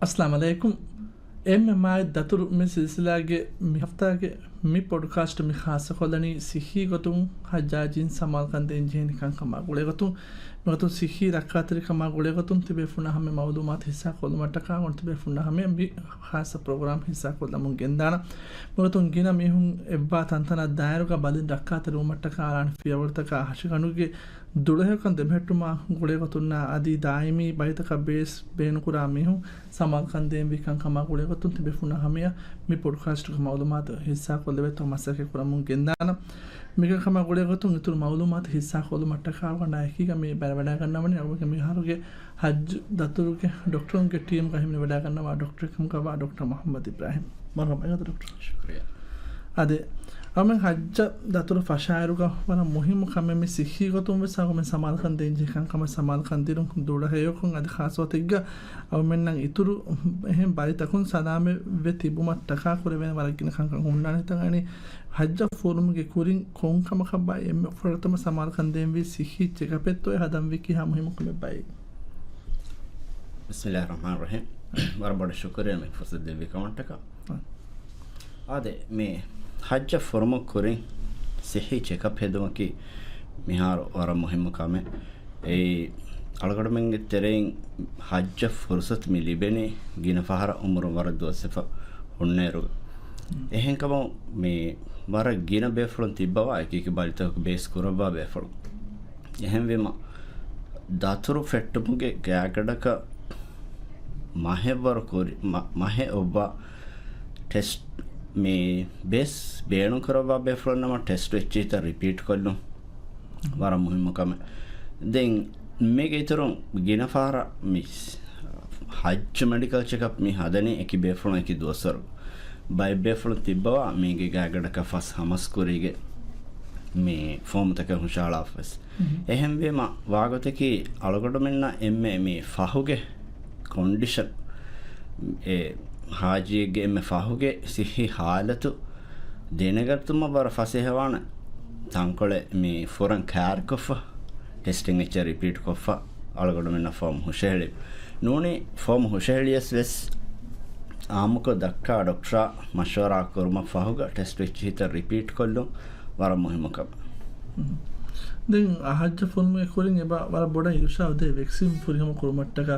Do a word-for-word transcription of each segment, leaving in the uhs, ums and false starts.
އައްސަލާމު ޢަލައިކުމް. އެންމެ މާތް ދަތުރު މި ސިލްސިލާގެ މި ހަފްތާގެ މި ޕޮޑްކާސްޓް މި ޚާއްޞަކޮށްލަނީ ސިއްހީ ގޮތުން ޙައްޖާޖީން ސަމާލުކަން ދޭން ޖެހެނީ ކަންކަމާ ގުޅޭގޮތުން، މިގޮތުން ސިއްހީ ރައްކާތެރިކަމާ ގުޅޭގޮތުން ތިބޭފުޅުންނާ ހަމަ މަޢުލޫމާތު ހިއްސާކޮށްލުމަށްޓަކާ އޮން ތިބޭފުޅުންނާ ހަމަ މި ޚާއްޞަ ޕްރޮގްރާމް ހިއްސާކޮށްލަމުން ގެންދާނަން. މިގޮތުން ގިނަ މީހުން އެއްވާ ތަންތަނަށް ދާއިރުގަ ބަލިން ރައްކާތެރިވުމަށްޓަކާ އަޅާނެ ފިޔަވަޅުތަކާ ހަށިގަނޑުގެ ދުޅަހެޔޮކަން ދެމެހެއްޓުމާ ގުޅޭގޮތުންނާ އަދި ދާއިމީ ބަލިތަކަށް ބޭސް ބޭނުންކުރާ މީހުން ސަމާލުކަން ދޭންވީ ކަންކަމާ ގުޅޭގޮތުން ތިބޭފުޅުންނާ ހަމަޔަށް މި ޕޮޑްކާސްޓުގެ މަޢުލޫމާތު ހިއްސާކޮށްލެވޭތޯ މަސައްކަތް ކުރަމުން ގެންދާނަން. މިކަންކަމާ ގުޅޭގޮތުން އިތުރު މަޢުލޫމާތު ހިއްސާކޮށްލުމަށްޓަކާ ވަނާ އެކީގަ މި ބައިވެރިވެވަޑައިގަންނަވަނީ އަޅުގަނޑުގެ މިހާރުގެ ޙައްޖު ދަތުރުގެ ޑޮކްޓަރުންގެ ޓީމްގަ ހިމެނިވަޑައިގަންނަވާ ޑޮކްޓަރެއް ކަމުގަވާ ޑޮކްޓަރ މުޙައްމަދު އިބްރާހިމް. މަރުޙަބާ ޑޮކްޓަރ. ޝުކުރިއްޔާ. އާދެ، އަޅުމެން ޙައްޖަށް ދަތުރު ފަށާއިރުގަ ވަރަށް މުހިއްމު ކަމެއް މި ސިއްހީ ގޮތުން ވެސް އަޅުމެން ސަމާލުކަން ދޭން ޖެހޭ ކަންކަމަށް ސަމާލުކަން ދިނުން ދުޅަހެޔޮކުން އަދި ޚާއްޞަ ގޮތެއްގަ އަޅުމެންނަށް އިތުރު އެހެން ބަލިތަކުން ސަލާމަތްވެ ތިބުމަށްޓަކާ ކުރެވޭނެ ވަރަށް ގިނަ ކަންކަން ހުންނާނެ ހިތަށް އަންނަނީ. ޙައްޖަށް ފުރުމުގެ ކުރިން ކޮން ކަމަކަށް ބައި އެންމެ ފުރަތަމަ ސަމާލުކަން ދޭންވީ ސިއްހީ ޗެކަޕެއްތޯއޭ ހަދަންވީ ކިހާ މުހިއްމު ކަމެއް ބައި؟ ބިސްމިއްލާހި ރަޙްމާނި ރަޙީމް. ވަރަށް ބޮޑަށް ޝުކުރިއްޔާ މި ފުރުޞަތު ދެއްވި ކަމަށްޓަކާ. އާދެ، މި ޙައްޖަށް ފުރުމުގެ ކުރިން ސިއްހީ ޗެކަޕް ހެދުމަކީ މިހާރު ވަރަށް މުހިއްމު ކަމެއް. އެއީ، އަޅުގަނޑުމެންގެ ތެރެއިން ޙައްޖަށް ފުރުޞަތު މި ލިބެނީ ގިނަ ފަހަރަށް ޢުމުރުން ވަރަށް ދުވަސްވެފަ ހުންނައިރު. އެހެންކަމުން މި ވަރަށް ގިނަ ބޭފުޅުން ތިއްބަވާ އެކިއެކި ބަލިތަކުގެ ބޭސް ކުރައްވާ ބޭފުޅުން. އެހެންވީމަ، ދަތުރު ފެއްޓުމުގެ ގާތްގަނޑަކަށް މަހެއްވަރު ކުރި، މަ-، މަހެއް އޮއްވާ ޓެސްޓް މި ބޭސް ބޭނުން ކުރައްވާ ބޭފުޅުންނަމަ ޓެސްޓް އެއްޗިހިތައް ރިޕީޓް ކޮށްލުން ވަރަށް މުހިއްމު ކަމެއް. ދެން މީގެ އިތުރުން ގިނަ ފަހަރަށް މި ޙައްޖު މެޑިކަލް ޗެކަޕް މި ހަދަނީ އެކި ބޭފުޅުން އެކި ދުވަސްވަރު. ބައެއް ބޭފުޅުން ތިއްބަވާ މީގެ ގާތްގަނޑަކަށް ފަސް ހަމަސް ކުރީގެ މި ފޯމުތަކެއް ހުށަހަޅާފަވެސް. އެހެންވީމަ، ވާގޮތަކީ އަޅުގަނޑުމެންނަށް އެންމެ މި ފަހުގެ ކޮންޑިޝަން، އެ ޙާޖީއެއްގެ އެންމެ ފަހުގެ ސިއްހީ ޙާލަތު ދެނެގަތުމަށް ވަރަށް ފަސޭހަވާނެ ތަންކޮޅެއް މި ފުރަން ކައިރިކޮށްފަ، ޓެސްޓިން އެއްޗެއް ރިޕީޓް ކޮށްފަ، އަޅުގަނޑުމެންނަށް ފޯމް ހުށަހެޅި. ނޫނީ ފޯމް ހުށަހެޅިޔަސް ވެސް އާއްމުކޮށް ދައްކާ ޑޮކްޓަރާ މަޝްވަރާ ކުރުމަށް ފަހުގަ ޓެސްޓް އެއްޗިހިތައް ރިޕީޓް ކޮށްލުން ވަރަށް މުހިއްމު ކަމެއް. ދެން ޙައްޖަށް ފުރުމުގެ ކުރިން އެބަ ވަރަށް ބޮޑަށް އިރުޝާދު ދޭ ވެކްސިން ފުރިހަމަ ކުރުމަށްޓަކާ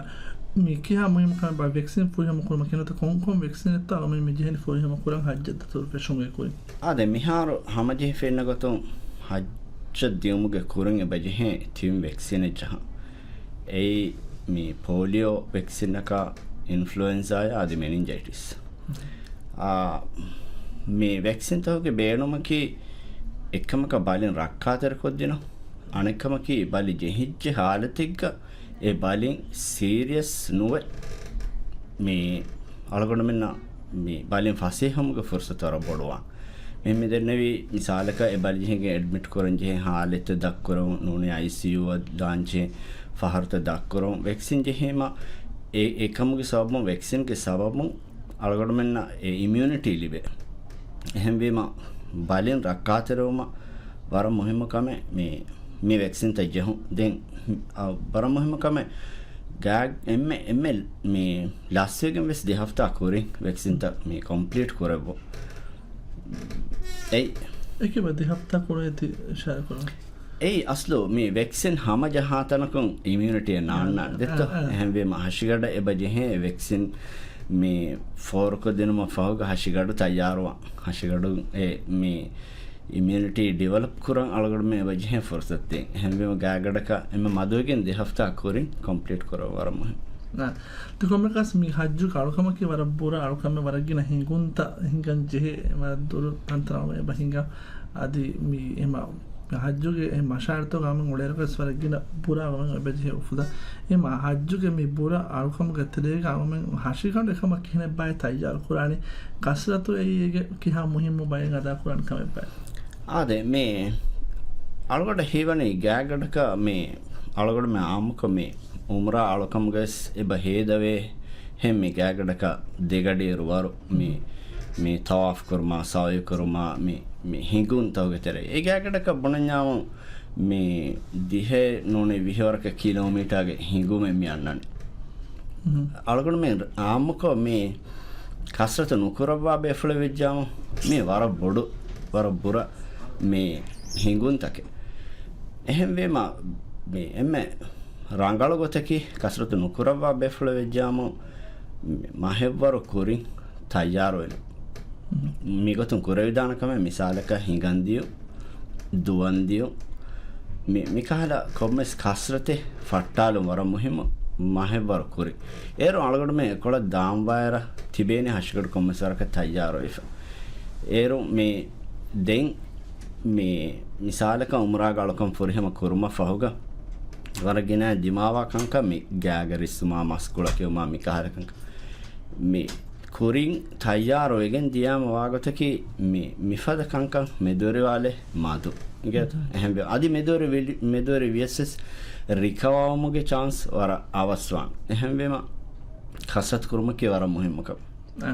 މި ކިހާ މުހިއްމު ކަމެއް ބާ ވެކްސިން ފުރިހަމަ ކުރުމަށް ކިހިނެއްތޯ ކޮން ކޮން ވެކްސިނެއްތޯ އަޅުމެން މި ޖެހެނީ ފުރިހަމަ ކުރަން ޙައްޖަށް ދަތުރު ފެށުމުގެ ކުރިން؟ އާދެ، މިހާރު ހަމަޖެހިފަ އިންނަ ގޮތުން ޙައްޖަށް ދިއުމުގެ ކުރިން އެބަ ޖެހޭ ތިން ވެކްސިނެއް ޖަހަން. އެއީ މި ޕޯލިއޯ ވެކްސިނަކާ، އިންފްލުއެންޒާއާ އަދި މެނިންޖައިޓިސް. އާ، މި ވެކްސިންތަކުގެ ބޭނުމަކީ އެއްކަމަކަށް ބަލިން ރައްކާތެރިކޮށްދިނުން، އަނެއްކަމަކީ ބަލި ޖެހިއްޖެ ހާލަތެއްގަ އެ ބަލިން ސީރިއަސް ނުވެ، މި އަޅުގަނޑުމެންނަށް މި ބަލިން ފަސޭހަވުމުގެ ފުރުސަތު ވަރަށް ބޮޑުވާން. މި މި ދެންނެވީ މިސާލަކަށް އެ ބަލި ޖެހިގެން އެޑްމިޓް ކުރަން ޖެހޭ ހާލަތްތައް ދަށްކުރަމުން ނޫނީ އައިސީޔޫއަށް ދާން ޖެހޭ ފަހަރުތައް ދަށްކުރަމުން ވެކްސިން ޖެހީމަ އެ، އެކަމުގެ ސަބަބުން، ވެކްސިންގެ ސަބަބުން އަޅުގަނޑުމެންނަށް އެ އިމިއުނިޓީ ލިބޭ. އެހެންވީމަ ބަލިން ރައްކާތެރިވުމަށް ވަރަށް މުހިއްމު ކަމެއް މި، މި ވެކްސިންތައް ޖެހުން. ދެން، އަ، ވަރަށް މުހިއްމު ކަމެއް ގާ-، އެންމެ، އެންމެ މި ލަސްވެގެން ވެސް ދެ ހަފްތާ ކުރިން ވެކްސިންތައް މި ކޮމްޕްލީޓް ކުރެއްވުން. އެއީ. އެކި ބަ ދެ ހަފްތާ ކުރޭތި އިޝާރާ ކުރަން. އެއީ އަސްލު މި ވެކްސިން ހަމަ ޖަހާ ތަނަކުން އިމިއުނިޓީއެއް ނާންނާނެ. އާ، ދެއްތޯ؟ އާ، އާ. އެހެންވީމަ ހަށިގަޑަށް އެބަ ޖެހޭ ވެކްސިން މި ފޯރުކޮށްދިނުމަށް ފަހުގަ ހަށިގަޑު ތައްޔާރުވާން. ހަށިގަޑު އެ މި އިމިއުނިޓީ ޑިވެލޮޕް ކުރަން އަޅުގަނޑުމެން އެބަ ޖެހޭ ފުރުސަތު ދޭން. އެހެންވީމަ ގާތްގަނޑަކަށް އެންމެ މަދުވެގެން ދެ ހަފްތާ ކުރިން ކޮމްޕްލީޓް ކުރަން ވަރަށް މުހިން. އާ، ތި ކޮންމެކަސް މި ހައްޖުގެ އަޅުކަމަކީ ވަރަށް ބުރަ އަޅުކަމެއް، ވަރަށް ގިނަ ހިނގުންތައް ހިނގަން ޖެހޭ، ވަރަށް ދުރު ތަންތަނަށް އެބަ ހިނގާ. އަދި މި އެމަ ހައްޖުގެ އެ މަޝާއިރުތަކުގަ އަޅުމެން އުޅޭއިރަކަސް ވަރަށް ގިނަ ބުރަ އަޅުމެން އެބަ ޖެހޭ އުފުލާ. އެމަ ހައްޖުގެ މި ބުރަ އަޅުކަމުގެ ތެރޭގަ އަޅުމެން ހަށިގަނޑު އެކަމަށް ކިހިނެއްބާއޭ ތައްޔާރު ކުރާނީ؟ ކަސްރަތު އެއީ އޭގެ ކިހާ މުހިއްމު ބައެއް އަދާ ކުރާނެ ކަމެއްބާއޭ؟ އާދެ، މި އަޅުގަނޑަށް ހީވަނީ ގާތްގަނޑަކަށް މި އަޅުގަނޑުމެން އާއްމުކޮށް މި އުމްރާ އަޅުކަމުގަވެސް އެބަ ހޭދަވޭ ހެން މި ގާތްގަނޑަކަށް ދެގަޑިއިރު ވަރު މި، މި ޠަވާފު ކުރުމާ، ސަޢުޔު ކުރުމާ، މި، މި ހިނގުންތަކުގެ ތެރޭ. އެ ގާތްގަނޑަކަށް ބުނަންޏާމު މި ދިހަ ނޫނީ ވިހި ވަރަކަށް ކިލޯމީޓާގެ ހިނގުމެއް މި އަންނަނީ. އަޅުގަނޑުމެން އާއްމުކޮށް މި ކަސްރަތު ނުކުރައްވާ ބޭފުޅެއް ވެއްޖާމު، މި ވަރަށް ބޮޑު، ވަރަށް ބުރަ މި ހިނގުންތަކެއް. އެހެންވީމަ، މި އެންމެ ރަނގަޅު ގޮތަކީ ކަސްރަތު ނުކުރައްވާ ބޭފުޅެއް ވެއްޖާމު، މަހެއްވަރު ކުރިން ތައްޔާރުވެލުން. މިގޮތުން ކުރެވިދާނެ ކަމެއް މިސާލަކަށް ހިނގަން ދިޔުން، ދުވަން ދިޔުން، މި، މިކަހަލަ ކޮންމެސް ކަސްރަތެއް ފައްޓާލުން ވަރަށް މުހިއްމު، މަހެއްވަރު ކުރިން. އޭރު އަޅުގަނޑުމެން އެކޮޅަށް ދާންވާއިރަށް ތިބޭނީ ހަށިގަނޑު ކޮންމެސް ވަރަކަށް ތައްޔާރުވެފަ. އޭރު މި ދެން މި މިސާލަކަށް އުމްރާގެ އަޅުކަން ފުރިހަމަ ކުރުމަށް ފަހުގަ ވަރަށް ގިނަ ދިމާވާ ކަންކަން މި ގާގަ ރިއްސުމާ، މަސް ގުޅަކެއުމާ، މި ކަހަލަ ކަންކަން. މި ކުރިން ތައްޔާރުވެގެން ދިޔާމަ ވާގޮތަކީ މި، މިފަދަ ކަންކަން މެދުވެރިވާލެއް މަދު. އިނގޭތަ؟ އެހެންވެ، އަދި މެދުވެރި ވި-، މެދުވެރި ވިޔަސް ވެސް ރިކަވާވުމުގެ ޗާންސް ވަރަށް އަވަސްވާން. އެހެންވީމަ، ކަސްރަތު ކުރުމަކީ ވަރަށް މުހިއްމު ކަމެއް. އަ،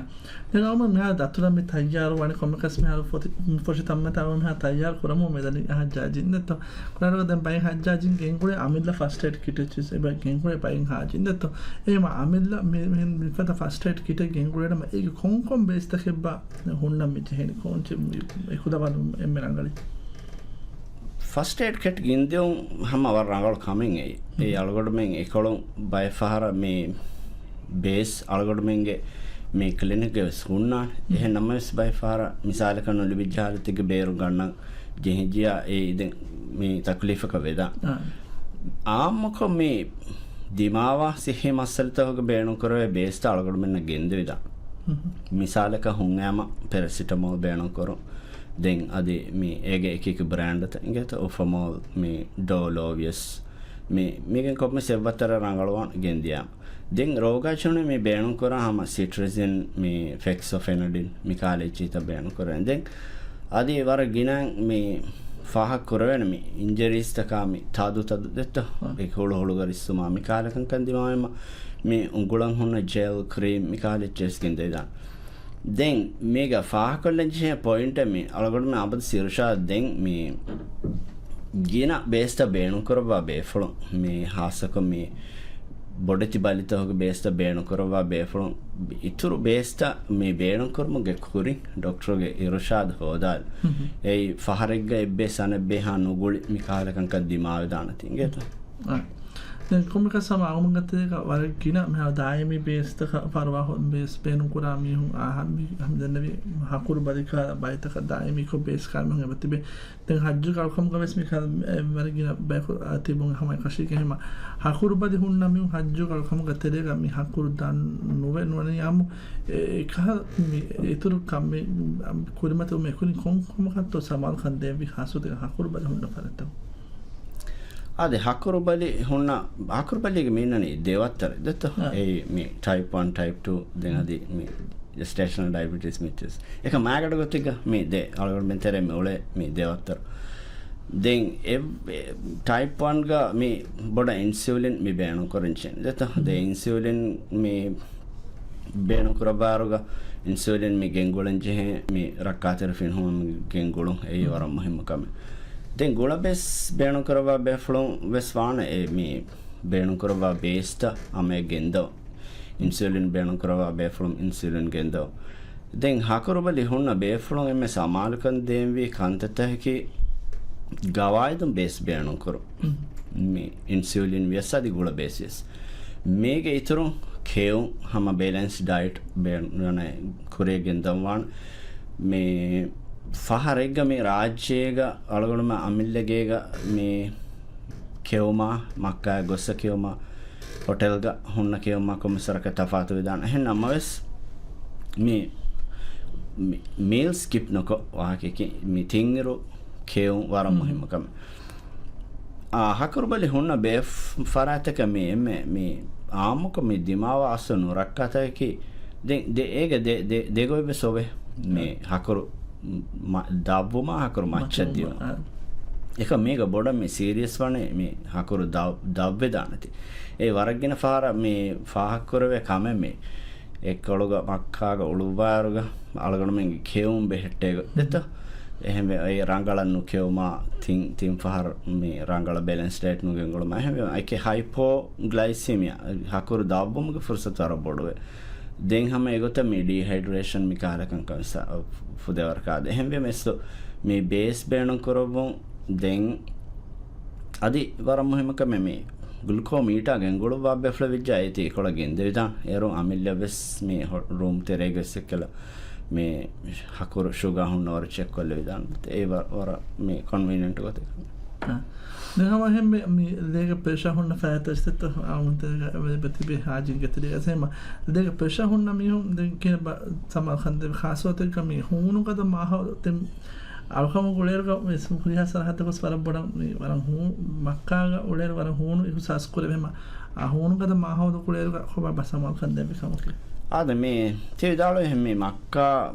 ދެން އަޅުގަނޑު މިހާރު ދަތުރަށް މި ތައްޔާރު ވަނީ ކޮންމެކަސް މިހާރު ފޮތި-، ފޮށި ތަންމަތާ މިހާރު ތައްޔާރު ކުރަމުން މިދަނީ އަހައްޖާ ޖިން ދެއްތޯ؟ ކުރާރުގަ ދެން ބައެއް ހައްޖާ ޖިން ގެންގުޅޭ އަމިއްލަ ފަސްޓް އެއް ކިޓެއް އެއްޗެސް އެބަ ގެންގުޅޭ ބައެއް ހާ ޖިން ދެއްތޯ؟ އެހެމަ އަމިއްލަ މި-، މި-، މިފަދަ ފަސްޓް އެއް ކިޓެއް ގެންގުޅޭނަމަ އޭގެ ކޮންކޮން ބޭސްތަކެއްބާ ހުންނަން މި ޖެހެނީ ކޯންޗެއް މި-، އެކުދަވާލުން އެންމެ ރަނގަޅީ؟ ފަސްޓް އެއް ކިޓް ގެންދިޔުން ހަމަ ވަރަށް ރަނގަޅު ކަމެއް އެއީ. އެ އަޅުގަނޑުމެން އެކޮޅުން ބައެއް ފަހަރަށް މި ބޭސް އަޅުގަނޑުމެންގެ މި ކްލިނިކްގެ ވެސް ހުންނާނެ. އެހެން ނަމަވެސް ބައެއް ފަހަރަށް މިސާލަކަށް ނުލިބިއްޖެ ހާލަތެއްގެ ބޭރު ގަންނަން ޖެހިއްޖިޔާ އެއީ ދެން މި ތަކުލީފަކަށް ވެދާނެ. އާ. އާއްމުކޮށް މި ދިމާވާ ސިއްހީ މައްސަލަތަކުގެ ބޭނުންކުރެވޭ ބޭސްތައް އަޅުގަނޑުމެންނަށް ގެންދެވިދާނެ. މިސާލަކަށް ހުންއައިމަ ޕެރެސިޓަމޯލް ބޭނުންކުރުން. ދެން އަދި މި އޭގެ އެކި އެކި ބްރޭންޑްތައް އިނގޭތަ؟ އުފަމޯލް، މި ޑޯލޯ ވިޔަސް، މި، މިގެން ކޮންމެސް އެއްވައްތަރަށް ރަނގަޅުވާން ގެންދިޔާ. ދެން ރޯގާ ޗުނި މި ބޭނުންކުރާ ހަމަ ސިޓްރިޒިން، މި ފެކްސޯފެނަޑިން، މި ކާލެއްޗީތައް ބޭނުންކުރޭ. ދެން އަދި ވަރަށް ގިނަ މި ފާހަގަ ކުރެވޭނެ މި އިންޖަރީސްތަކާ މި ތަދު ތަދު ދެއްތޯ؟ އެ ހުޅު ހުޅުގަ ރިއްސުމާ މި ކާލެ ކަންކަން ދިމާވީމަ މި އުނގުޅަން ހުންނަ ޖެލް ކްރީމް މި ކާލެއްޗެސް ގެންދެވިދާނެ. ދެން މީގަ ފާހަގަކޮށްލަން ޖެހޭ ޕޮއިންޓެއް މި އަޅުގަނޑުމެން އަބަދު ސިރުޝާ ދެން މި ގިނަ ބޭސްތައް ބޭނުންކުރައްވާ ބޭފުޅުން މި ހާއްސަކޮށް މި ބޮޑެތި ބަލިތަކުގެ ބޭސްތައް ބޭނުންކުރައްވާ ބޭފުޅުން އިތުރު ބޭސްތައް މި ބޭނުންކުރުމުގެ ކުރިން ޑޮކްޓަރުގެ އިރުޝާދު ހޯދާލު. އެއީ ފަހަރެއްގަ އެއްބޭސް އަނެއްބޭހާ ނުގުޅި މި ކަހަލަ ކަންކަން ދިމާވެދާނެތީ އިނގޭތަ؟ އާ. ދެން ކޮންމެކަސް ހަމަ އަޅުގަނޑުމެންގެ ތެރޭގަ ވަރަށް ގިނަ މިހާރު ދާއިމީ ބޭސްތަކަށް ފަރުވާ ހޯދުން ބޭސް ބޭނުންކުރާ މީހުން އާ ހަމަ މި ހަމަ ދެންނެވި ހަކުރު ބަލި ކަހަލަ ބައިތަކަށް ދާއިމީކޮށް ބޭސް ކާމިހުން އެބަ ތިބޭ. ދެން ހައްޖުގެ އަޅުކަމުގަ ވެސް މި ކަހަލަ ވަރަށް ގިނަ ބަޔަކު ތިބުން ހަމަ އެކަށީގެން ހަމަ ހަކުރު ބަލި ހުންނަ މީހުން ހައްޖުގެ އަޅުކަމުގެ ތެރޭގަ މި ހަކުރު ދާން ނުވެ ނުވަނީ އާއްމު އެ-، އެކަހަލަ މި އިތުރު ކަން މި ކުރިމަތިވުމަށް އެކުނި ކޮން ކަމަކަށްތޯ ސަމާލުކަން ދޭންވީ ހާއްސަ ގޮތެއް ހަކުރު ބަލި ހުންނަ ފަރާތްތައް؟ އާދެ، ހަކުރުބަލި ހުންނަ، ހަކުރުބަލީގެ މި އިންނަނީ ދެވައްތަރެއް ދެއްތޯ؟ އާ. އެއީ މި ޓައިޕް ވަން، ޓައިޕް ޓޫ، ދެން އަދި މި ޖެސްޓޭޝަނަލް ޑައިބެޓީސް މިއްޗަސް. އެކަމް މާގަޑު ގޮތެއްގަ މި ދެ އަޅުގަނޑުމެން ތެރޭ މި އުޅޭ މި ދެވައްތަރު. ދެން އެ، އެ، ޓައިޕް ވަންގަ މި ބޮޑަށް އިންސިއުލިން މި ބޭނުންކުރަން ޖެހޭ. ދެއްތޯ؟ ދެ އިންސިއުލިން މި ބޭނުންކުރައްވާއިރުގަ އިންސުލިން މި ގެންގުޅަން ޖެހޭ މި ރައްކާތެރި ފިނިހުމަށް ގެންގުޅުން އެއީ ވަރަށް މުހިއްމު ކަމެއް. ދެން ގުޅަ ބޭސް ބޭނުންކުރައްވާ ބޭފުޅުން ވެސް ވާނެ އެ މި ބޭނުންކުރައްވާ ބޭސްތައް ހަމަޔަށް ގެންދަވަން. އިންސުލިން ބޭނުންކުރައްވާ ބޭފުޅުން އިންސުލިން ގެންދަވަން. ދެން ހަކުރުބަލި ހުންނަ ބޭފުޅުން އެންމެ ސަމާލުކަން ދޭންވީ ކަންތައްތަކަކީ ގަވާއިދުން ބޭސް ބޭނުންކުރުން. މި އިންސުލިން ވިޔަސް އަދި ގުޅަ ބޭސް ވިޔަސް. މީގެ އިތުރުން ކެއުން ހަމަ ބެލެންސް ޑައިޓް ބޭނުން ކުރިއަށް ގެންދަވާން. މި ފަހަރެއްގަ މި ރާއްޖޭގަ އަޅުގަނޑުމެން އަމިއްލަ ގޭގަ މި ކެއުމާ، މައްކާއަށް ގޮއްސަ ކެއުމާ، ހޮޓެލްގަ ހުންނަ ކެއުމާ ކޮންމެސް ވަރަކަށް ތަފާތު ވެދާނެ. އެހެން ނަމަވެސް، މި، މި، މީލް ސްކިޕް ނުކޮށް ވާހަކައަކީ، މި ތިންއިރު ކެއުން ވަރަށް މުހިއްމު ކަމެއް. އާ، ހަކުރުބަލި ހުންނަ ބޭފް ފަރާތަކަށް މި އެންމެ މި އާއްމުކޮށް މި ދިމާވާ އަސްލު ނުރައްކާތަކަކީ، ދެ، ދެ، އޭގެ ދެ، ދެ، ދެ ގޮތް ވެސް އޮވޭ. މި ހަކުރު މަ، ދަށްވުމާ ހަކުރު މައްޗަށް ދިޔުން. އެކަމް މީގަ ބޮޑަށް މި ސީރިއަސް ވަނީ މި ހަކުރު ދަށް، ދަށްވެދާނެތީ. އެ ވަރަށް ގިނަ ފަހަރަށް މި ފާހަގަކުރެވޭ ކަމެއް މި. އެކޮޅުގަ މައްކާގަ އުޅުއްވާއިރުގަ އަޅުގަނޑުމެންގެ ކެއުން ބެހެއްޓޭ ގޮތް ދެއްތޯ؟ އެހެންވެ، އެ ރަނގަޅަށް ނުކެއުމާ، ތިން، ތިން ފަހަރު މި ރަނގަޅަށް ބެލެންސް ޑައެޓް ނުގެންގުޅުމާ، އެހެންވެ، އެކެ ހައިޕޯގްލައިސީމިއާ، ހަކުރު ދައްވުމުގެ ފުރުސަތު ވަރަށް ބޮޑުވޭ. ދެން ހަމަ އެގޮތަށް މި ޑީހައިޑްރޭޝަން މި ކަހަލަ ކަންކަން ސަ-، ފުދޭވަރަކާ އަދި. އެހެންވެ، މެސް މި ބޭސް ބޭނުން ކުރައްވުން ދެން އަދި ވަރަށް މުހިއްމު ކަމެއް މި ގްލޫކޯމީޓާ ގެންގުޅުއްވާ ބޭފުޅެއް ވެއްޖާ އޭތި އެކޮޅަށް ގެންދެވިދާނެ. އޭރު އަމިއްލަ ވެސް މި ހޮ-، ރޫމް ތެރޭގަ ވެސް އެއްކަލަ މި ހަކުރު ޝުގާ ހުންނަވަރު ޗެކް ކޮށްލެވިދާނެ. އެ ވަ-، ވަރަށް މި ކޮންވީނިއަންޓް ގޮތެއް. އާ. ދެން ހަމަ އެހެން މި، މި ދޭގަ ޕްރެޝާ ހުންނަ ފައިތައް އިސްތައްތަ އާމުންތެރޭގަ އެބަ ތިބޭ ހާޖިންގެ ތެރޭގަ. އެހެންމަ ދޭގަ ޕްރެޝާ ހުންނަ މީހުން ދެން ކިހިނެއް ބަ-، ސަމާލުކަން ދޭ ޚާއްޞަ ވަގުތެއްގަ މި ހޫނުގަދަ މާހައުލު ދެން އަޅުކަމުގެ އުޅޭއިރުގަ މި ހުރިހާ ސަރަހައްދަކު ވެސް ވަރަށް ބޮޑަށް މި ވަރަށް ހޫ-، މައްކާގަ އުޅޭއިރު ވަރަށް ހޫނު އިހުސާސް ކުރެވޭ. އެހެންމަ އާ ހޫނުގަދަ މާހައުލު އުޅޭއިރުގަ ކޮބާ ބަ ސަމާލުކަން ދޭ ކަމަކީ؟ އާދެ، މި ތި ވިދާޅުވި ހެން މި މައްކާ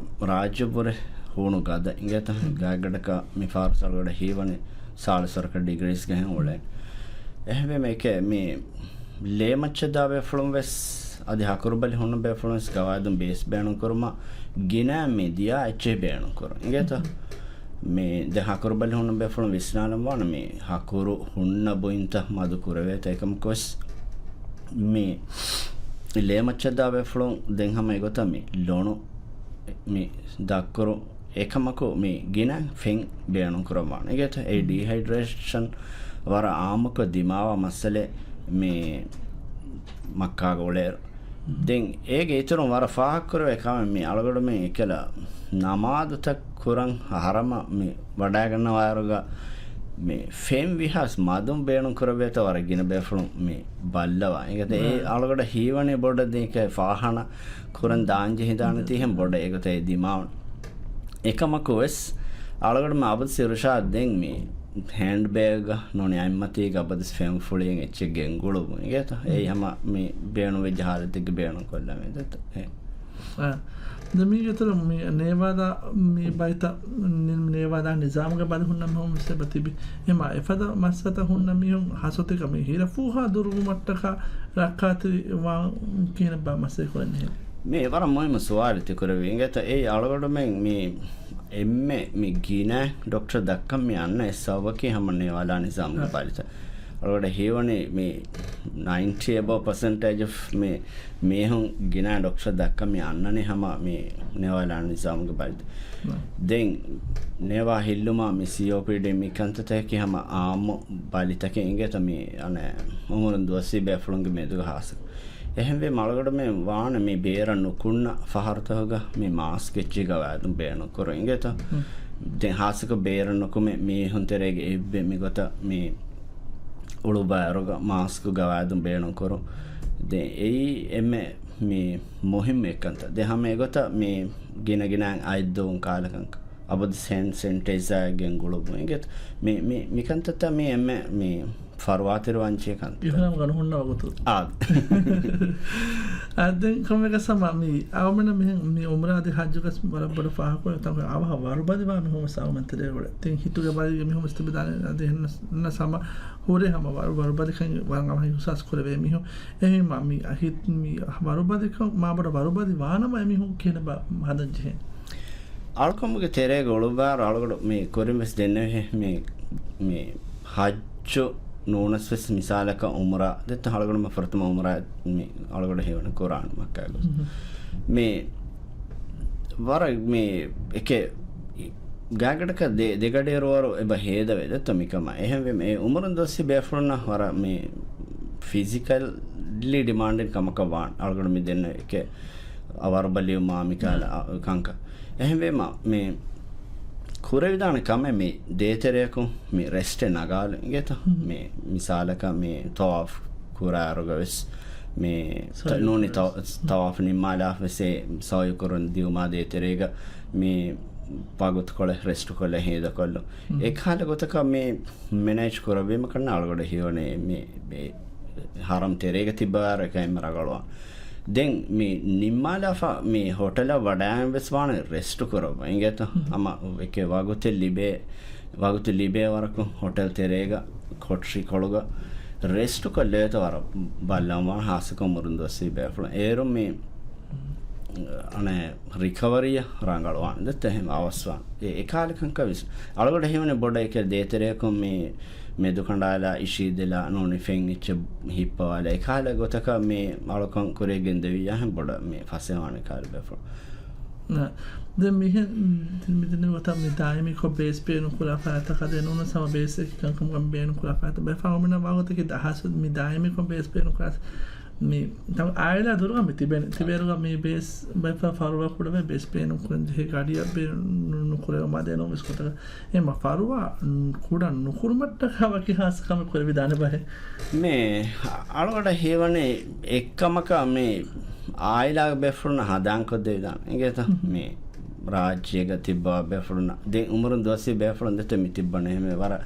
ރާއްޖެ ބުރެ ހޫނު ގަދަ އިނގޭތަ؟ ގާތްގަނޑަކަށް މި ފާރު ސާޅުގަޑަށް ހީވަނީ ސާޅީސް ވަރަކަށް ޑިގްރީސްގަ ހެން އުޅޭ. އެހެންވެ މި އެކެ މި ލޭ މައްޗަށް ދާ ބޭފުޅުން ވެސް އަދި ހަކުރުބަލި ހުންނަ ބޭފުޅުން ވެސް ގަވާއިދުން ބޭސް ބޭނުން ކުރުމަށް ގިނަ މި ދިޔާ އެއްޗެހި ބޭނުން ކުރުން. އިނގޭތަ؟ މި ދެ ހަކުރުބަލި ހުންނަ ބޭފުޅުން ވިސްނާލަން ވާނެ މި ހަކުރު ހުންނަ ބުއިންތައް މަދު ކުރެވޭތަ. އެކަމަކުވެސް މި ލޭ މައްޗަށް ދާ ބޭފުޅުން ދެން ހަމަ އެގޮތަށް މި ލޮނު މި ދަށްކުރު އެކަމަކު މި ގިނަ ފެން ބޭނުން ކުރައްވާނެ. އިނގޭތަ؟ އެ ޑީހައިޑްރޭޝަން ވަރަށް އާއްމުކޮށް ދިމާވާ މައްސަލައެއް މި މައްކާގަ އުޅޭއިރު. ދެން އޭގެ އިތުރުން ވަރަށް ފާހަގަކުރެވޭ ކަމެއް މި އަޅުގަޑު މި އެކަލަ ނަމާދުތައް ކުރަން ހަރަމަށް މި ވަޑައިގަންނަވާއިރުގަ މި ފެން ވިހާސް މަދުން ބޭނުން ކުރެވޭތޯ ވަރަށް ގިނަ ބޭފުޅުން މި ބައްލަވާ. އިނގޭތަ؟ އެ އަޅުގަޑަށް ހީވަނީ ބޮޑަށް ދެން އެކަ ފާހަނަ ކުރަން ދާން ޖެހިދާނެތީ ހެން ބޮޑަށް އެގޮތަށް ދިމާވުން. އެކަމަކު ވެސް އަޅުގަޑު މި އަބަދު ސިރުޝާ ދެން މި ހޭންޑް ބޭގްގަ ނޫނީ އަތްމަތީގަ އަބަދު ފެން ފުޅިއެއް އެއްޗެއް ގެންގުޅުވުން. އިނގޭތަ؟ އެއީ ހަމަ މި ބޭނުންވެއްޖެ ހާލަތެއްގެ ބޭނުން ކޮށްލަމޭ ދެތަ. އެ. އާ. ދެ މީގެ އިތުރު މި ނޭވާލާ މި ބައިތައް ނި-، ނޭވާލާ ނިޒާމުގެ ބަލި ހުންނަ މީހުން ވެސް އެބަ ތިބި. އެމާ އެފަދަ މައްސަތައް ހުންނަ މީހުން ހާއްސަތަކަށް މި ހިރަފޫހާ ދުރުވުމަށްޓަކާ ރައްކާތެރި ވާން ކިހިނެއްބާ މަސައްކަތް ކުރަން ޖެހޭ؟ މި ވަރަށް މުހިއްމު ސުވާލެއް ތި ކުރެއްވީ. އިނގޭތަ އެއީ އަޅުގަޑުމެން މި އެންމެ މި ގިނަ ޑޮކްޓަރ ދައްކަން މި އަންނަ އެއް ސަބަބަކީ ހަމަ ނޭވާލާ ނިޒާމުގެ ބަލިތައް. އަޅުގަޑަށް ހީވަނީ މި ނައިންޓީ އެބޯ ޕަސެންޓޭޖް އޮފް މި މީހުން ގިނަ ޑޮކްޓަރ ދައްކަން މި އަންނަނީ ހަމަ މި ނޭވާލާ ނިޒާމުގެ ބަލިތައް. ދެން ނޭވާ ހިއްލުމާ މި ސީއޯޕީޑީ މި ކަންތައްތަކަކީ ހަމަ އާއްމު ބަލިތަކެއް އިނގޭތަ މި އަނެއް އުމުރުން ދުވަސްވީ ބޭފުޅުންގެ މެދުގަ ހާއްސަ. އެހެންވީމަ އަޅުގަޑުމެން ވާނެ މި ބޭރަށް ނުކުންނަ ފަހަރުތަކުގަ މި މާސްކް އެއްޗެހި ގަވާއިދުން ބޭނުން ކުރުން އިނގޭތަ؟ ދެން ހާއްސަކޮށް ބޭރަށް ނުކުމެ މީހުން ތެރޭގަ އެއްވެ މިގޮތަށް މި އުޅުއްވާއިރުގަ މާސްކް ގަވާއިދުން ބޭނުން ކުރުން. ދެން އެއީ އެންމެ މި މުހިއްމު އެއްކަންތައް. ދެން ހަމަ އެގޮތަށް މި ގިނަ ގިނައިން އަތް ދުވުން ކާލަކަން އަބަދު ހޭންޑް ސެނިޓައިޒާ ގެންގުޅުއްވުން އިނގޭތަ؟ މި، މި، މިކަންތައްތައް މި އެންމެ މި ފަރުވާތެރިވާންޖެހޭ ކަންތައް. އިހްރާމްގަ ނުހުންނަ ވަގުތު. އާ. އާ، ދެން ކޮންމެ ގަސް ހަމަ މި އަޅުމެންނަށް މިހެން މި އުމްރާ އަދި ހައްޖުގަސް ވަރަށް ބޮޑަށް ފާހަގަކުރެވޭ ތަންކޮޅެއް އަވަހަށް ވަރުބަލިވާ މީހުން ވެސް އަޅުމެން ތެރޭގަ އުޅޭ. ދެން ހިތުގެ ބަލިގެ މީހުން ވެސް ތިބިދާނެ. އަދި އެހެންނަސް ހަމަ ހުރޭ ހަމަ ވަރު-، ވަރުބަލިކަން ވަރަށް އަވަހަށް އިހުސާސް ކުރެވޭ މީހުން. އެހެންވީމަ މި އަހި-، މި ވަރުބަލިކަން މާބޮޑަށް ވަރުބަލި ވާނަމަ އެމީހުން ކިހިނެއްބާ ހަދަން ޖެހޭ؟ އަޅުކަމުގެ ތެރޭގަ އުޅުއްވާއިރު އަޅުގަޑު މި ކުރިން ވެސް ދެންނެވިހެން މި، މި ހައްޖު ނޫނަސް ވެސް މިސާލަކަށް އުމްރާ ދެއްތަ އަޅުގަޑުމެ ފުރަތަމަ އުމްރާ މި އަޅުގަޑު ހީވަނީ ކުރާން މައްކާގަ. މި ވަރަށް މި އެކެ ގާތްގަނޑަކަށް ދެ-، ދެގަޑިއިރުވަރު އެބަ ހޭދަވޭ ދެއްތަ މިކަމަށް. އެހެންވެ މި އުމުރުން ދުވަސްވީ ބޭފުޅުންނަށް ވަރަށް މި ފިޒިކަލްލީ ޑިމާންޑިން ކަމަކަށް ވާން. އަޅުގަޑު މި ދެންނެވި އެކެ ވަރުބަލިވުމާ މިކާލަ ކަންކަން. އެހެންވީމަ މި ކުރެވިދާނެ ކަމެއް މި ދޭތެރެއަކުން މި ރެސްޓެއް ނަގާލުން އިނގޭތަ؟ މި މިސާލަކަށް މި ޠަވާފް ކުރާއިރުގަ ވެސް މި ނޫނީ ޠަ-، ޠަވާފް ނިންމާލާފަ ވެސް ސަޢުޔު ކުރަން ދިއުމާ ދޭތެރޭގަ މި ވަގުތުކޮޅެއް ރެސްޓުކޮށްލަން ހޭދަކޮށްލުން. އެކަހަލަ ގޮތަކަށް މި މެނޭޖް ކުރެއްވީމަ ކަންނަ އަޅުގަޑު ހީވަނީ މި، މި ޙަރަމް ތެރޭގަ ތިއްބަވާއިރު އެކަން އެންމެ ރަނގަޅުވާން. ދެން މި ނިންމާލާފަ މި ހޮޓެލަށް ވަޑައިގެން ވެސް ވާނެ ރެސްޓު ކުރައްވަ އިނގޭތަ؟ ހަމަ އެކެ ވަގުތެއް ލިބޭ، ވަގުތު ލިބޭ ވަރަކު ހޮޓެލް ތެރޭގަ ކޮޓަރިކޮޅުގަ ރެސްޓު ކޮށްލެވޭތަ ވަރަށް ބައްލަވާން ވާނެ ހާއްސަކޮށް އުމުރުން ދުވަސްވީ ބޭފުޅުން. އޭރު މި އަނެއް ރިކަވަރީއަށް ރަނގަޅުވާނެ. ދެއްތަ އެހެން އަވަސްވާނެ. އެ، އެކާލެ ކަންކަން ވެސް. އަޅުގަޑަށް ހީވަނީ ބޮޑަށް އެކެ ދޭތެރެއަކުން މި މެދުކަނޑާލާ އިށީދެލާ ނޫނީ ފެން އެއްޗެއް ހިއްޕަވާލާ. އެކާލެ ގޮތަކަށް މި އަޅުކަން ކުރިޔަށް ގެންދެވިއްޔާ ހެން ބޮޑަށް މި ފަސޭހަވާނެ ކާލެ ބޭފުޅުން. ނަ، ދެން މިހެން، މި ދެން ގޮތަށް މި ދާއިމީކޮށް ބޭސް ބޭނުން ކުރާ ފަރާތަކަށް ދެން ނޫނަސް ހަމަ ބޭސް އެކި ކަންކަމުގަ ބޭނުން ކުރާ ފަރާތަކަށް ބައެއް ފަހު މިނަ ވާގޮތަކީ ދަހާސް މި ދާއިމީކޮށް ބޭސް ބޭނުން ކުރާ މި ތަން އާއިލާ ދުރުގަ މި ތިބެން، ތިބޭރުގަ މި ބޭސް ބައެއް ފަ-، ފަރުވާ ކުޑަވެ ބޭސް ބޭނުން ކުރަން ޖެހޭ ގަޑިއަށް ބޭނުން ނުކުރެވުމާ ދެން ވެސް ގޮތަކަށް އެ މަ ފަރުވާ ކުޑަ ނުކުރުމަށްޓަކާ ވަކި ހާސް ކަމެއް ކުރެވިދާނެ ބަހެއް. މި އަޅުގަޑަށް ހީވަނީ އެއްކަމަކަށް މި އާއިލާގެ ބޭފުޅުންނަށް ހަނދާންކޮށްދެވިދާނެ. އިނގޭތަ؟ މި ރާއްޖޭގަ ތިއްބަވާ ބޭފުޅުންނަށް ދެން އުމުރުން ދުވަސްވީ ބޭފުޅުން ދެތެ މި ތިއްބަނީ އެހެން ވަރަށް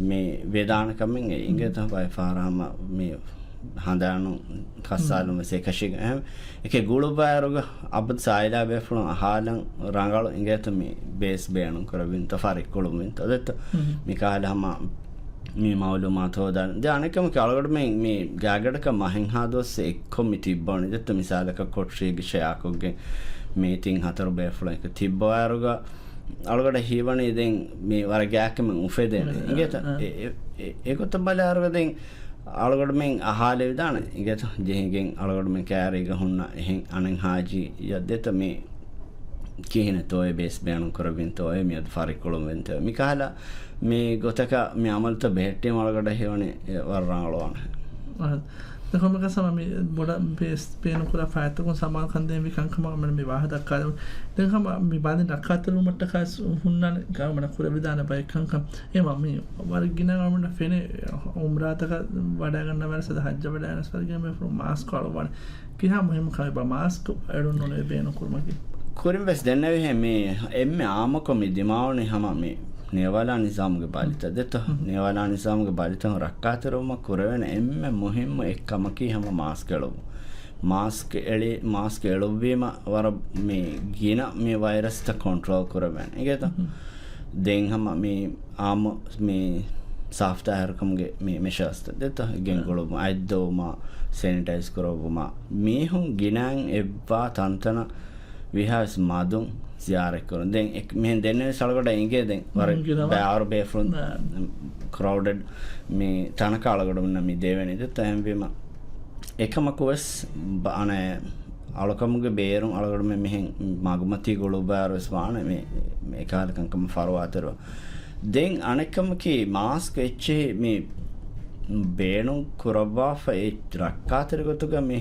މި ވެދާނެ ކަމެއް އެ އިނގޭތަ؟ ބައެއް ފަހަރަށް ހަމަ މި ހަނދާނު ކައްސާލުން ވެސް އެކަށީގެން އެކެ ގުޅުއްވާއިރުގަ އަބަދު އާއިލާ ބޭފުޅުން އަހާލަން ރަނގަޅު އިނގޭތަ މި ބޭސް ބޭނުން ކުރެވިންތަ ފަރިއްކުޅުންވިންތަ ދެއްތަ؟ މި ކާލަ ހަމަ މި މައުލޫމާތު ހޯދާނެ. ދެ އަނެއްކަމަކީ އަޅުގަޑުމެން މި ގާގަޑަކަށް މަހެއްހާ ދުވަސް އެއްކޮށް މި ތިއްބަވަނީ ދެއްތަ މިސާލަކަށް ކޮޓަރީގެ ޝެއާކޮށްގެން މީ ތިން ހަތަރު ބޭފުޅުން އެކު ތިއްބަވާއިރުގަ އަޅުގަޑަށް ހީވަނީ ދެން މި ވަރަށް ގާތްކަމެއް އުފެދޭނެ. އާ، އިނގޭތަ؟ އާ. އެ، އެ، އެ، އެގޮތަށް ބަލާއިރުގަ ދެން އަޅުގަޑުމެން އަހާލެވިދާނެ. އިނގޭތަ؟ ޖެހިގެން އަޅުގަޑުމެން ކައިރީގަ ހުންނަ އެހެން އަނެއް ހާޖީއަށް ދެތަ މި ކިހިނެއްތޯއޭ ބޭސް ބޭނުން ކުރެވިންތޯއޭ މިއަދު ފަރިއްކުޅުންވެންތޯއޭ މިކަހަލަ މި ގޮތަކަށް މި އަމަލުތައް ބެހެއްޓީމަ އަޅުގަޑަށް ހީވަނީ ވަރަށް ރަނގަޅުވާނެ. އަހަ. ދެން ކޮންމެ ކަސް ހަމަ މި ބޮޑަށް ބޭސް ބޭނުން ކުރާ ފަރާތްތަކުން ސަމާލުކަން ދޭންވީ ކަންކަމަށް މި ވާހަކަ ދައްކާލެވުނު. ދެން ހަމަ މި ބަލިން ރައްކާތެރިވުމަށްޓަކާ ހުންނާނެ ގައުމަށް ކުރެވިދާނެ ބައެއް ކަންކަން. އެ މަ-، މި ވަރަށް ގިނަ ގައުމަށް ފެނޭ އުމްރާތަކަށް ވަޑައިގަންނަވާނެ ސަދަ ހައްޖަށް ވަޑައިގަންނަ ވަރަށް ގިނަ ބޭފުޅުން މާސްކު އަޅުއްވާނެ. ކިހާ މުހިއްމު ކަމެއްބާ މާސްކު އެޅުން ނޫނޭ ބޭނުން ކުރުމަކީ؟ ކުރިން ވެސް ދެންނެވިހެން މި އެންމެ އާއްމުކޮށް މި ދިމާވަނީ ހަމަ މި ނޭވާލާ ނިޒާމުގެ ބަލިތައް ދެއްތަ؟ ނޭވާލާ ނިޒާމުގެ ބަލިތައް ރައްކާތެރިވުމަށް ކުރެވޭނެ އެންމެ މުހިއްމު އެއްކަމަކީ ހަމަ މާސްކު އެޅުވުން. މާސްކު އެޅި، މާސްކު އެޅުއްވީމަ ވަރަށް މި ގިނަ މި ވައިރަސްތައް ކޮންޓްރޯލް ކުރެވޭނެ. އިނގޭތަ؟ ދެން ހަމަ މި އާއްމު މި ސާފްތާހިރުކަމުގެ މި މެޝާސްތައް ދެއްތަ؟ ގެންގުޅުމަށް، އަތްދޮވުމަށް، ސެނިޓައިޒް ކުރައްވުމަށް، މީހުން ގިނައިން އެއްވާ ތަންތަނަށް ވީހާވެސް މަދުން ޒިޔާރަތްކުރުން. ދެން އެ-، މިހެން ދެންނެވިސް އަޅުގަޑަށް އެނގޭ ދެން ވަރަށް ބައި އަހަރު ބޭފުޅުން ކްރައުޑެޑް މި ތަނަކަށް އަޅުގަޑުމެންނަށް މި ދެވެނީ ދެއްތަ؟ އެހެންވީމަ އެކަމަކު ވެސް ބަ-، އަނެއް އަޅުކަމުގެ ބޭރުން އަޅުގަޑުމެން މިހެން މަގުމަތީ ގުޅުއްވާއިރު ވެސް ވާނެ މި، މި އެކަހަލަ ކަންކަމަށް ފަރުވާތެރިވާ. ދެން އަނެއްކަމަކީ މާސްކް އެއްޗެހި މި ބޭނުން ކުރައްވާފަ އެ ރައްކާތެރި ގޮތުގަ މި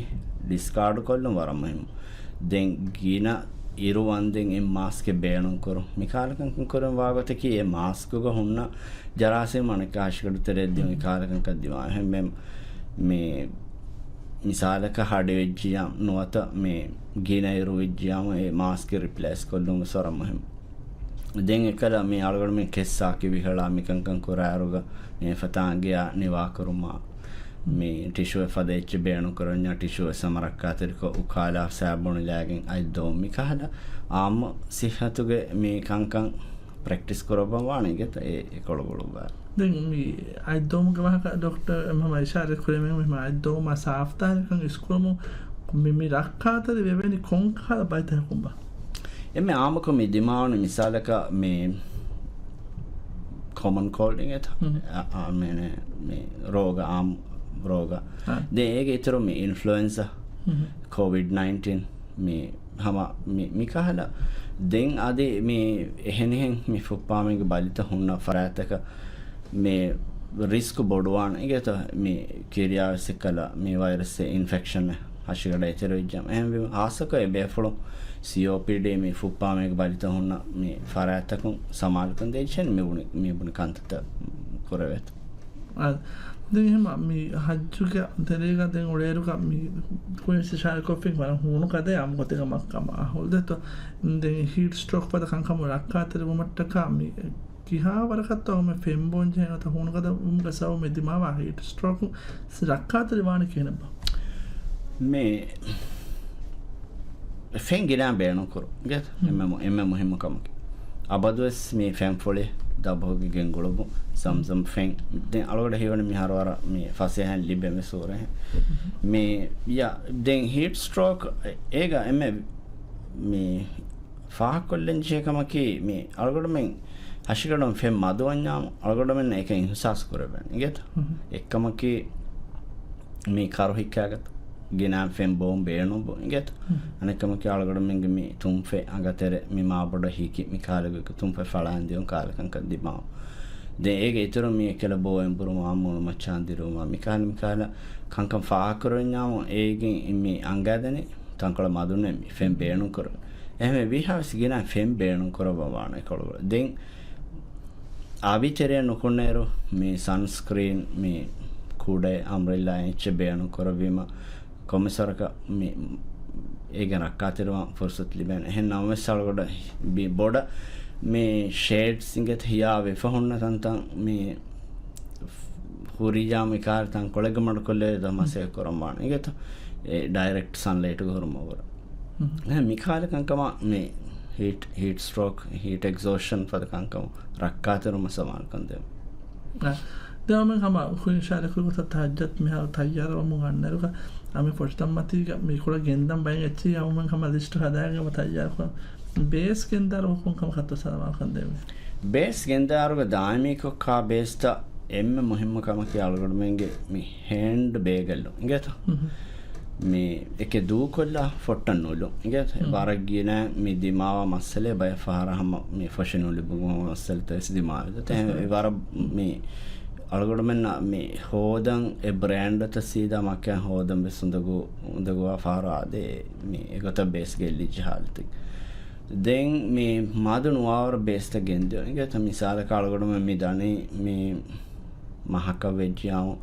ޑިސްކާޑް ކޮށްލުން ވަރަށް މުހިއްމު. ދެން ގިނަ އިރު ވަންދެން އެ މާސްކެއް ބޭނުން ކުރުން. މި ކަހަލަ ކަންކަން ކުރަން ވާގޮތަކީ އެ މާސްކުގަ ހުންނަ ޖަރާސީމް އަނެއްކާ ހަށިގަނޑު ތެރެއަށް ދިއުން އެ ކަހަލަ ކަންކަން ދިމާވާ. އެހެންވެ މި މިސާލަކަށް ހަޑި ވެއްޖިޔާ ނުވަތަ މި ގިނަ އިރު ވެއްޖިޔާމު އެ މާސްކެއް ރިޕްލޭސް ކޮށްލުން ވެސް ވަރަށް މުހިއްމު. ދެން އެކަލަ މި އަޅުގަނޑުމެން ކެއްސާ ކިބިހަޅާ މިކަންކަން ކުރާއިރުގަ މި ފަތާނގެޔާ ނިވާކުރުމާ، މި ޓިޝޫއެއް ފަދަ އެއްޗެއް ބޭނުން ކުރަންޏާ ޓިޝޫއެއް ހަމަ ރައްކާތެރިކޮށް އުކާލާ ސާބޫނުލާގެން އަތްދޮވުން މި ކަހަލަ އާއްމު ސިއްހަތުގެ މި ކަންކަން ޕްރެކްޓިސް ކުރައްވަން ވާނެ އިނގޭތަ އެ ކޮޅުގުޅުއްވާ. ދެން މި އަތްދޮވުމުގެ ވާހަކަ ޑޮކްޓަރ ހަމަ އިޝާރަތް ކުރެވެން މި އަތްދޮވުމާ ސާފްތާހިރުކަން އިސްކުރުމުން މި، މި ރައްކާތެރި ވެވޭނީ ކޮންކަހަލަ ބައިތަކަކުންބާ؟ އެންމެ އާއްމުކޮށް މި ދިމާވަނީ މިސާލަކަށް މި ކޮމަން ކޯލްޑް އިނގޭތަ؟ އަ، އަ، މި، މި ރޯގަ، އާއްމު ރޯގަ. ދެން އޭގެ އިތުރު މި އިންފްލުއެންޒާ، ކޯވިޑް ނައިންޓީން، މި ހަމަ މި، މިކަހަލަ ދެން އަދި މި އެހެނިހެން މި ފުއްޕާމެންގެ ބަލިތައް ހުންނަ ފަރާތްތަކަށް މި ރިސްކް ބޮޑުވާނެ އިނގޭތަ؟ މި ކިރިޔާވެސް އެއްކަލަ މި ވައިރަސް އިންފެކްޝަން ހަށިގަޑަށް އެތެރެވިއްޖާ. އެހެންވީމަ ހާއްސަކޮށް އެ ބޭފުޅުން ސީއޯޕީޑީ މި ފުއްޕާމެންގެ ބަލިތައް ހުންނަ މި ފަރާތްތަކުން ސަމާލުކަން ދޭށޭނެ މި ބުނި، މި ބުނި ކަންތައްތައް ކުރެވޭތޯ. އާ، ދެން އެހެންމަ މި ހައްޖުގެ ތެރޭގަ ދެން އުޅޭއިރުގަ މި ކުރިން އިޝާރާތްކޮށްފިން ވަރަށް ހޫނުކަދަ އާއްމު ގޮތެއްގަ މައްކަ މާހައުލު ދެއްތޯ. ދެން ހީޓް ސްޓްރޯކް ފަދަ ކަންކަމުން ރައްކާތެރިވުމަށްޓަކާ މި ކިހާ ވަރަކަށްތޯ މި ފެން ބޯން ޖެހޭނެ ނުވަތަ ހޫނުކަދަ ވުމުގެ ސަބަބުން މި ދިމާވާ ހީޓް ސްޓްރޯކް ރައްކާތެރި ވާނީ ކިހިނެއްބާ؟ މި ފެން ގިނަ ބޭނުން ކުރު. އެންމެ މު-، އެންމެ މުހިއްމު ކަމަކީ. އަބަދުވެސް މި ފެން ފުޅި ދަބަހުގެ ގެންގުޅުއްވު ޒަމްޒަމް ފެން. ދެން އަޅުގަޑަށް ހީވަނީ މިހާރު ވަރަށް މި ފަސޭހައިން ލިބޭ މި ސޫރަ. މި، ޔާ، ދެން ހީޓް ސްޓްރޯކް އޭގަ އެންމެ މި ފާހަގަކޮށްލަން ޖެހޭ ކަމަކީ، މި އަޅުގަނޑުމެން ހަށިގަނޑުން ފެން މަދުވަންޏާމު އަޅުގަނޑުމެންނަށް އެކަން އިހުސާސް ކުރެވޭނެ. އިނގޭތަ؟ އެއްކަމަކީ، މި ކަރު ހިއްކާގަތު ގިނަ ފެން ބޯން ބޭނުން ބުން. އިނގޭތަ؟ އަނެއްކަމަކީ އަޅުގަނޑުމެންގެ މި ތުންފަތް އަނގަތެރެ މި މާބޮޑަށް ހިކި މި ކާލަގަ ތުންފަތް ފަޅާން ދިޔުން ކާލަކަންކަން ދިމާވު. ދެން އޭގެ އިތުރުން މި އެކަލަ ބޯ އެނބުރުމާ މޫނުމައްޗާން ދިރުވުމާ މިކާލަ މިކާލަ ކަންކަން ފާހަގަކުރެވެންޏާމު އޭގެން މި އަނގައިދެނީ ތަންކޮޅެއް މަދުން މި ފެން ބޭނުން ކުރުން. އެހެންވެ ވީހާވެސް ގިނަ ފެން ބޭނުން ކުރައްވަވާނެ ކޮޅުގަ. ދެން އަވި ތެރެއަށް ނުކުންނައިރު މި ސަންސްކްރީން، މި ކުޑަ އަމްރެއްލާ އެއްޗެއް ބޭނުން ކުރެއްވީމަ ކޮންމެސް ވަރަކަށް މި އޭގެން ރައްކާތެރިވާން ފުރުސަތު ލިބޭނެ. އެހެން ނަމަވެސް އަޅުގަޑަށް ބި-، ބޮޑަށް މި ޝޭޑްސް އިނގޭތަ ހިޔާ ވެފަ ހުންނަ ތަންތަން މި ހުރިޔާ މި ކާރި ތަންކޮޅެއްގަ މަޑުކޮށްލެވޭ ދޯ މަސައްކަތް ކުރަން ވާނެ. އިނގޭތަ؟ އެ ޑައިރެކްޓް ސަންލައިޓްގަ ހުރުމަށްވުރެ. ހުން. އެ މި ކާލަ ކަންކަމަށް މި ހީޓް، ހީޓް ސްޓްރޯކް، ހީޓް އެގްޒޯޝަން ފަދަ ކަންކަމަށް ރައްކާތެރިވުމަށް ސަމާލުކަން ދޭން. އަ، ދެން ހަމަ ހުށައިން ޝާރިކު ގޮތަށް ތަހައްޖަތް މިހާރު ތައްޔާރުވަމުން އަންނައިރުގަ، އަމި ފޮށިތައްމަތީގަ މި ކުޑަ ގެންދަން ބައިން އެއްޗެހި އަމުމެން ހަމަ ލިސްޓު ހަދާގެން ތައްޔާރުކޮށް، ބޭސް ގެންދާރު ކޮން ކަމަކަށްތޯ ސަލާމާ ކަން ދެވޭ؟ ބޭސް ގެންދާރުގަ ދާއިމީކޮށް ކާ ބޭސްތައް އެންމެ މުހިއްމު ކަމަކީ އަޅުގަނޑުމެންގެ މި ހޭންޑް ބޭގަށް އިނގޭތަ؟ މި އެކެއް ދޫކޮށްލާ ފޮށްޓަށް ނުލުން. އިނގޭތަ؟ ވަރަށް ގިނަ މި ދިމާވާ މައްސަލައެއް ބައެއް ފަހަރަށް ހަމަ މި ފޮށި ނުލިބުމުގެ މައްސަލަތައް ވެސް ދިމާވެދާ. އެހެން ވަރަށް މި އަޅުގަނޑުމެންނަށް މި ހޯދަން އެ ބްރޭންޑްތައް ސީދާ މަކައިން ހޯދަން ވެސް އުނދަގޫ، އުނދަގޫވާ ފަހަރު އާދޭ، މި އެގޮތަށް ބޭސް ގެއްލިއްޖެ ހާލަތެއް. ދެން މި މަދު ނުވާވަރަށް ބޭސްތައް ގެންދިޔުން. އިނގޭތަ؟ މިސާލަކަށް އަޅުގަނޑުމެން މި ދަނީ މި މަހަކަށް ވެއްޖިޔާމު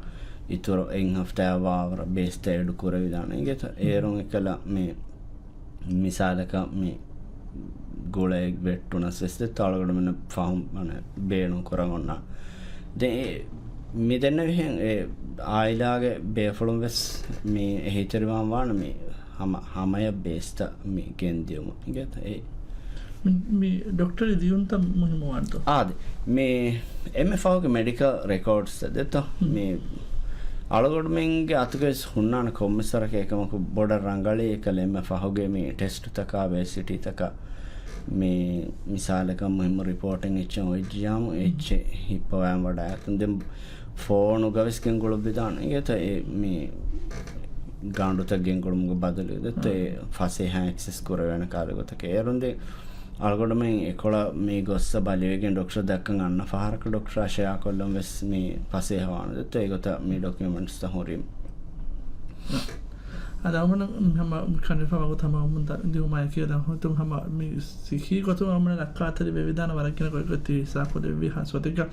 އިތުރު އެއް ހަފްތާއަށް ވާވަރަށް ބޭސްތައް އެޑު ކުރެވިދާނެ. އިނގޭތަ؟ އޭރުން އެކަލަ މި މިސާލަކަށް މި ގުޅައެއް ވެއްޓުނަސް ވެސް ދެއްތޯ އަޅުގަނޑުމެންނަށް ފަހުން ބޭނުން ކުރަން އޮންނާނެ. ދެން އެ މި ދެންނެވިހެން އެ އާއިލާގެ ބޭފުޅުން ވެސް މި އެހީތެރިވާން ވާނެ މި ހަމަ، ހަމަޔަށް ބޭސްތައް މި ގެންދިޔުމަށް. އިނގޭތަ؟ އެ މި، މި ޑޮކްޓަރީ ދިޔުންތައް މުހިއްމުވާންތޯ؟ އާދެ. މި އެންމެ ފަހުގެ މެޑިކަލް ރެކޯޑްސް ދެއްތޯ؟ މި އަޅުގަނޑުމެންގެ އަތުގައި ވެސް ހުންނާނެ ކޮންމެސް ވަރަކަށް އެކަމަކު ބޮޑަށް ރަނގަޅީ އެކަލަ އެންމެ ފަހުގެ މި ޓެސްޓުތަކާ އޮބެސިޓީތަކާ މި މިސާލަކަށް މުހިއްމު ރިޕޯޓެއް އެއްޗެއް އޮތްޖިޔާމު އެއްޗެއް ހިއްޕަވާން ވަޑައިގަތުން. ދެން ފޯނުގަ ވެސް ގެންގުޅުއްވިދާނެ. އިނގޭތަ؟ އެ މި ގާނޑުތައް ގެންގުޅުމުގެ ބަދަލު ދެއްތޯ އެ ފަސޭހަ އެކްސެސް ކުރެވޭނެ ކާލެ ގޮތަކަށް. އޭރުން ދެން އަޅުގަނޑުމެން އެކޮޅަށް މި ގޮއްސަ ބަލިވެގެން ޑޮކްޓަރ ދައްކަން އަންނަ ފަހަރަކަށް ޑޮކްޓަރާ ޝެއާ ކޮށްލަން ވެސް މި ފަސޭހަވާނެ ދެއްތޯ އެގޮތަށް މި ޑޮކިއުމެންޓްސްތައް ހުރީމަ. އަދި އަޅުގަނޑު ހަމަ ކަނޑިފަ ވަގުތު ހަމަ އަމުން ދިއުމާ އެކީ އަދި ހަމަ މި ސިއްހީ ގޮތުން އަމުން ރައްކާތެރި ވެވިދާނެ ވަރަށް ގިނަ ގޮތްގޮތް ހިއްސާ ކުރެއްވި ހާސްވަތެއްގަ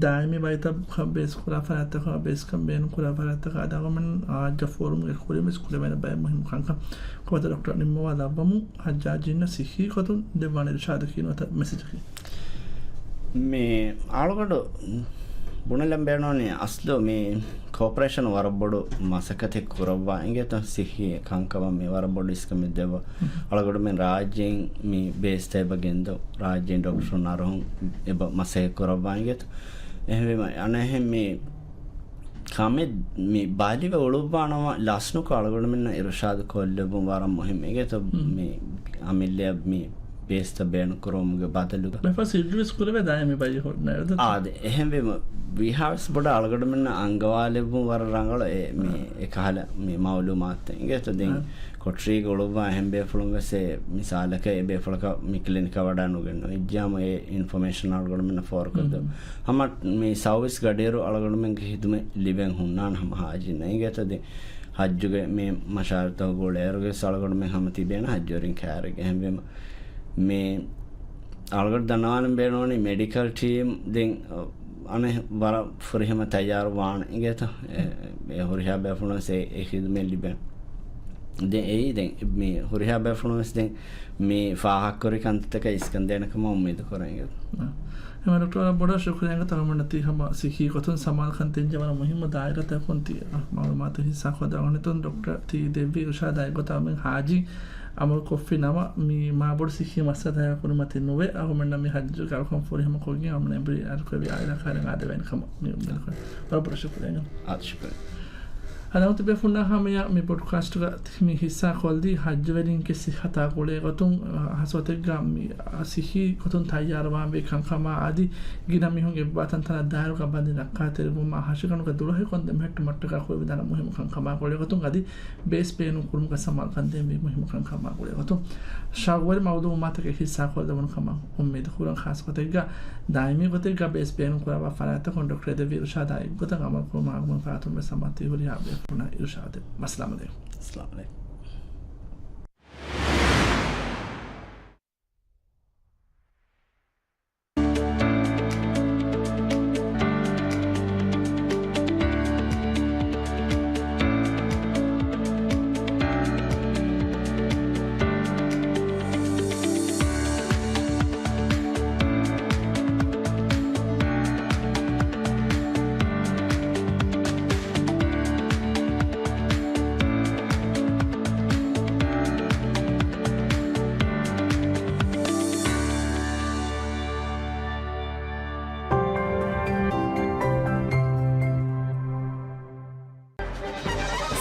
ދާއިމީ ބައިތައް ބޭސް ކުރާ ފަރާތްތަކާ، ބޭސްކަން ބޭނުން ކުރާ ފަރާތްތަކާ އަދި އަޅުގަނޑުމެން އާއްޖަ ފޯރުމްގެ ކުރިން ވެސް ކުރެވޭނެ ބައެއް މުހިއްމު ކަންކަން. ކޮބާތޯ ޑޮކްޓަރ ނިންމަވާލައްވަމުން ހައްޖާޖީންނަށް ސިއްހީ ގޮތުން ދެއްވާނެ އިރުޝާދަކީ ނުވަތަ މެސެޖަކީ؟ މި އަޅުގަނޑު ބުނެލަން ބޭނުންވަނީ އަސްލު މި ކޯޕަރޭޝަނު ވަރަށް ބޮޑު މަސައްކަތެއް ކުރައްވާ އިނގޭތަ؟ ސިއްހީ ކަންކަމަށް މި ވަރަށް ބޮޑު އިސްކަމެއް ދެއްވާ. އަޅުގަނޑުމެން ރާއްޖެއިން މި ބޭސްތައް އެބަ ގެންދަވާ، ރާއްޖެއިން ޑޮކްޓަރުން އަރަހުން އެބަ މަސައްކަތް ކުރައްވާ އިނގޭތަ؟ އެހެންވީމަ އަނެއްހެން މި ކަމެއް މި ބަލިވެ އުޅުއްވާނަމަ ލަސްނުކޮށް އަޅުގަނޑުމެންނަށް އިރުޝާދު ކޮށްލެއްވުން ވަރަށް މުހިއްމު. އިނގޭތަ؟ މި އަމިއްލައަށް މި ބޭސްތައް ބޭނުން ކުރުމުގެ ބަދަލުގަ. މި ފަސް އިންޓްރޮޑިއުސް ކުރެވޭ ދާއިމީ ބައި ހުންނަ. އާދެ، އެހެންވީމަ ވީހާވެސް ބޮޑަށް އަޅުގަނޑުމެންނަށް އަންގަވާލެއްވުން ވަރަށް ރަނގަޅު އެ މި އެކަހަލަ މި މައުލޫމާތު. އިނގޭތަ؟ ދެން ކޮޓަރީގަ އުޅުއްވާ އެހެން ބޭފުޅުން ވެސް އެ މިސާލަކަށް އެ ބޭފުޅަކަށް މި ކްލިނިކަށް ވަޑައި ނުގެންނު އެއްޖާމު އެ އިންފޮމޭޝަން އަޅުގަނޑުމެންނަށް ފޯރުކޮށްދެވުން. ހަމަ މި ސައުވީސް ގަޑިއިރު އަޅުގަނޑުމެންގެ ހިދުމަތް ލިބެން ހުންނާނެ ހަމަ ހާޖީންނަށް. އިނގޭތަ؟ ދެން ހައްޖުގެ މި މަޝާރުތަކު ގުޅޭއިރުގެ އަޅުގަނޑުމެން ހަމަ ތިބޭނެ ހައްޖުވެރިން ކައިރިގަ. އެހެންވީމަ މި އަޅުގަނޑު ދަންނަވާން ބޭނުންވަނީ މެޑިކަލް ޓީމް ދެން އަނެއް ވަރަށް ފުރިހަމަ ތައްޔާރު ވާނެ އިނގޭތަ؟ އެ، އެ ހުރިހާ ބޭފުޅުން ވެސް އެ، އެ ހިދުމަތް ލިބޭނެ. ދެން އެއީ ދެން މި ހުރިހާ ބޭފުޅުން ވެސް ދެން މި ފާހަގަކުރި ކަންތައްތަކަށް އިސްކަން ދޭނެ ކަމަށް އުއްމީދު ކުރަން. އެހެން ޑޮކްޓަރ، ވަރަށް ބޮޑަށް ޝުކުރިއްޔާ ތަހަމަން ތި ހަމަ ސިއްހީ ގޮތުން ސަމާލުކަން ދޭންޖެހޭ ވަރަށް މުހިއްމު ދާއިރާތަކުން ތި މައުލޫމާތު ހިއްސާ ކޮށްދާ ގޮތުން ޑޮކްޓަރ ތި ދެއްވި އިރުޝާދާއި ގޮތަށް އަމިން ހާޖީ އަމަލު ކޮށްފި ނަމަ، މި މާބޮޑު ސިއްހީ މައްސަލަތަކާ ކުރިމަތި ނުވެ، އަހުމެންނަށް މި ހައްޖު ކަރުކަން ފުރިހަމަ ކޮށްގެން އަހުމެން އެނބުރި އަރުކޮށް އާއިލާ ކައިރިން އާދެވޭނެ ކަމަށް މި އުއްމީދު ކުރަން. ވަރަށް ބޮޑަށް ޝުކުރިއްޔާ. އާދެ، ޝުކުރިއްޔާ. އަދި އަޅުގަނޑު ބޭފުޅުންނާ ހަމަޔަށް މި ބްރޯޑްކާސްޓްގަ މި ހިއްސާ ކޮށްދީ ހައްޖުވެރިންގެ ސިއްހަތާ ގުޅޭ ގޮތުން، އަ، ހަސަތެއްގަ މި، އަ، ސިއްހީ ގޮތުން ތައްޔާރުވާންވީ ކަންކަމާ އަދި ގިނަ މީހުންގެ އެއްބާތަންތަނަށް ދާއިރުގަ ބަންދި ނައްކާތެރިވުމާ ހަށިގަނޑުގެ ދުޅަހެއް ކޮންދެމެހެއްޓުމަށްޓަކާ ކުރެވިދާނެ މުހިއްމު ކަންކަމާ ގުޅޭ ގޮތުން އަދި ބޭސް ބޭނުން ކުރުމުގަ ސަމާލުކަން ދޭންވީ މުހިއްމު ކަންކަމާ ގުޅޭ ގޮތުން ޝައުގުވެރި މައުލޫމާތުތަކެއް ހިއްސާ ކޮށްލެވުނު ކަމަށް އުއްމީދު ކުރަން. ޚާއްޞަ ގޮތެއްގަ ދާއިމީ ގޮތެއްގަ ބޭސް ބޭނުން ކުރައްވާ ފަރާތްތަކުން ޑޮކްޓަރ އެދެއްވި އިރުޝާދާ އެއްގޮތަށް އަމަލު ކުރުމާ އަޅުގަނޑު ފަރާތުން ވެސް ސަމާލު ހުރިހާ ބޭފުޅުންނަށް އިރުޝާދެއް. އައްސަލާމު ޢަލައިކުމް. އައްސަލާމު ޢަލައިކުމް.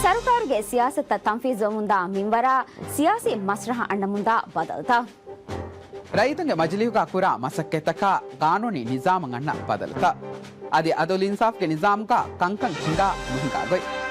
ސަރުކާރުގެ ސިޔާސަތުތައް ތަންފީޒުވަމުންދާ މިންވަރާ، ސިޔާސީ މަސްރަހަ އަންނަމުންދާ ބަދަލުތައް. ރައްޔިތުންގެ މަޖިލީހުގަ ކުރާ މަސައްކަތްތަކާ ޤާނޫނީ ނިޒާމަށް އަންނަ ބަދަލުތައް. އަދި އަދުލު އިންސާފްގެ ނިޒާމުގަ ކަންކަން ކިނގާ ނުހިނގާ ގޮތް.